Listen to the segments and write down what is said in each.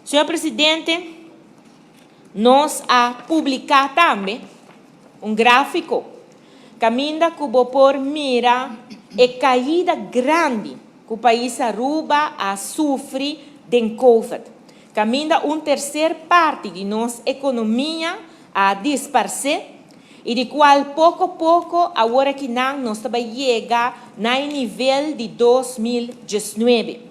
Señor Presidente, nos a publiká tambe un gráfiko kaminda ku bo por mira e kaida grandi ku pais Aruba a sufri den Covid. Kaminda un terser parti di nos ekonomia a disparsé i di kual poko poko awor akinan nos ta bai yega na e nivel di 2019.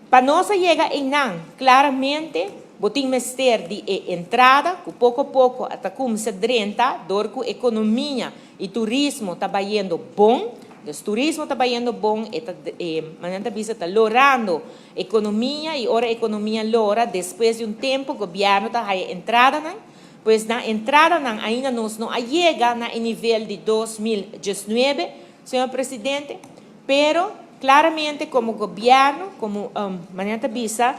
Pa nos a yega einan, klaramente bo tin mester di e entrada ku poko poko a ta kuminsá drenta dor ku ekonomia i turismo ta bayendo bon. Dus turismo ta bayendo bon, e ta e manera ta bisa ta lorando ekonomia i ora ekonomia lora despues di un tempu gobièrnu ta haya entradanan. Pues na entradanan ainda nos no a yega na e nivel di 2019, señor Presidente, pero klaramente komo gobièrnu, komo manera ta bisa,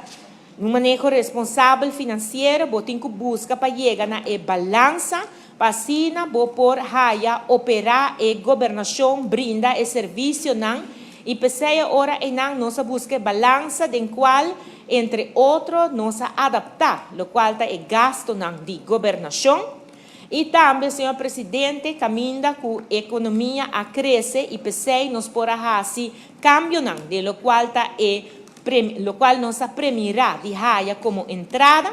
un maneho responsabel finansiero bo tin ku buska pa yega na e balansa pa asina bo por haya operá e gobernashon, brinda e servisionan i p'esei e ora einan nos a buska e balansa den kual entre otro nos a adaptá lokual ta e gastonan di gobernashon i tambe, señor Presidente, kaminda ku ekonomia a krese i p'esei nos por a hasi kambionan den lokual ta e lokual nos a premirá di haya komo entrada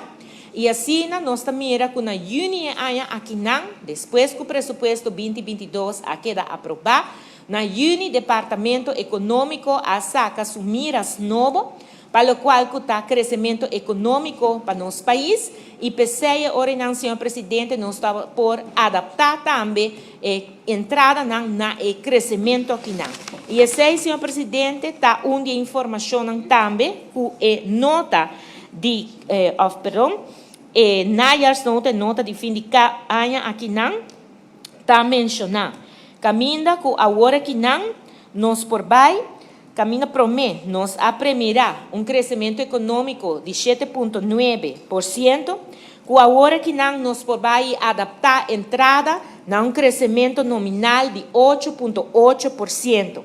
i asina nos ta mira ku na yüni e aña akinan, despues ku presupuesto 2022 a keda aprobá, na yüni Departamento Ekonómiko a saka su miras nobo pa lokual ku ta kresementu ekonómiko pa nos pais i p'esei e oranan, señor Presidente, nos ta por adaptá tambe e entradanan na e kresementu akinan. I esei, señor Presidente, ta un di e informashonnan tambe ku e nota di òf perdon, e najaarsnota, e nota di fin di aña akinan ta menshoná. Kaminda ku awor akinan nos por bai, kaminda promé nos a premirá un kresementu ekonómiko di 7,9%, ku awor akinan nos por bai i adaptá entrada na un kresementu nominal di 8,8%.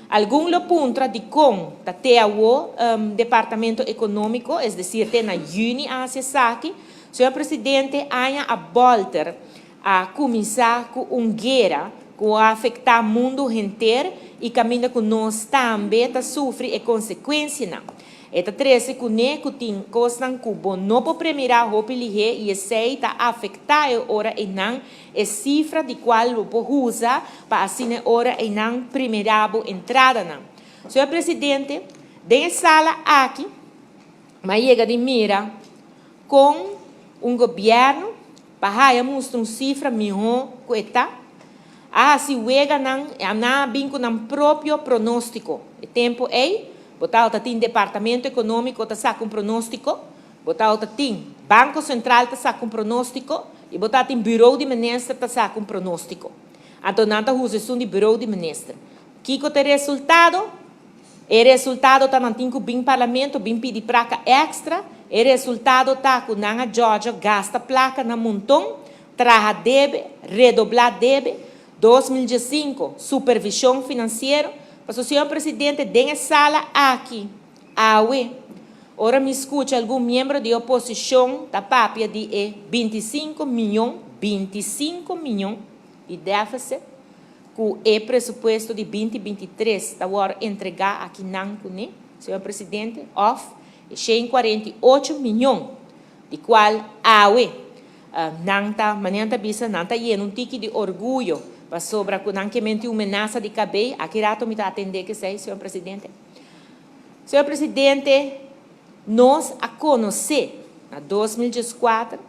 Algun lo puntra dikon ta te awo Departamento Ekonómiko, es desir te na yüni a hasi esaki. Señor Presidente, aña a bòlter a kuminsá ku un guera ku a afektá mundu henter i kaminda ku nos tambe ta sufri e konsekuensianan. E ta trese kuné ku tin kosnan ku bo no por premirá hopi lihé i esei ta afektá e ora einan e sifra di kual bo por usa pa asina e ora einan primirá bo entradanan. Señor Presidente, den e sala aki mi a yega di mira kon un gobièrnu pa haya mustra un sifra mihó ku e ta, a hasi weganan i nan a bin ku nan propio pronóstiko. E tempu ei, bo tabata tin Departamento Ekonómiko ta saka un pronóstiko, bo tabata tin Banko Sentral ta saka un pronóstiko i bo tabatin Buró di Minister ta saka un pronóstiko. Anto nan ta usa esun di Buró di Minister. Kiko ta e resultado? E resultado ta nan tin ku bin Parlamento bin pidi plaka èkstra. E resultado ta ku nan a djòdjò gasta plaka na monton, traha debe, redoblá debe. 2015, supervishon finansiero. Pasobra, señor Presidente, den e sala aki, awe, ora mi skucha algun miembro di oposishon ta papia di e 25 mion, 25 mion di défisit, ku e presupuesto di 2023 ta wòrdu entregá akinan kuné, señor Presidente, òf e 148 mion di kual awe nan ta, manera nan ta bisa, nan ta yena un tiki di orguyo pasobra ku nan ke menti un menasa di kabei. Aki rato mi ta atendé ku esei, señor Presidente. Señor Presidente, nos a konosé na 2014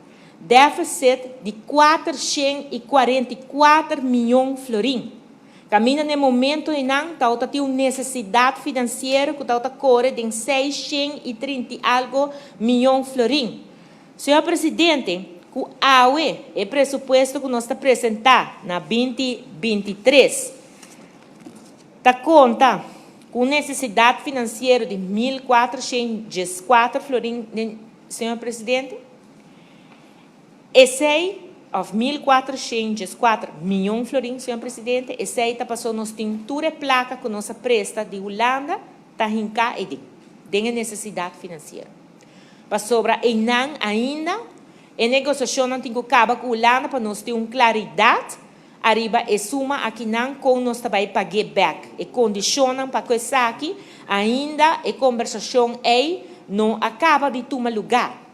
défisit di 444 mion florin. Kaminda na e momento einan tabata tin un nesesidat finansiero ku tabata kore den 630 i algu mion florin. Señor Presidente, ku awe e presupuesto ku nos ta presentá na 2023 ta konta ku un nesesidat finansiero di 1414 florin, señor Presidente, esei, òf 1414 mion florin, señor Presidente, esei ta pasó nos tin tur e plaka ku nos a presta di Hulanda ta hinká ei den e nesesidat finansiero. Pasobra einan ainda e negosiashonnan tin ku kaba ku Hulanda pa nos tin un klaridat ariba e suma akinan kon nos ta bai pag'é bèk. E kondishonnan pa ku esaki ainda e kombersashon ei no a kaba di tuma lugá.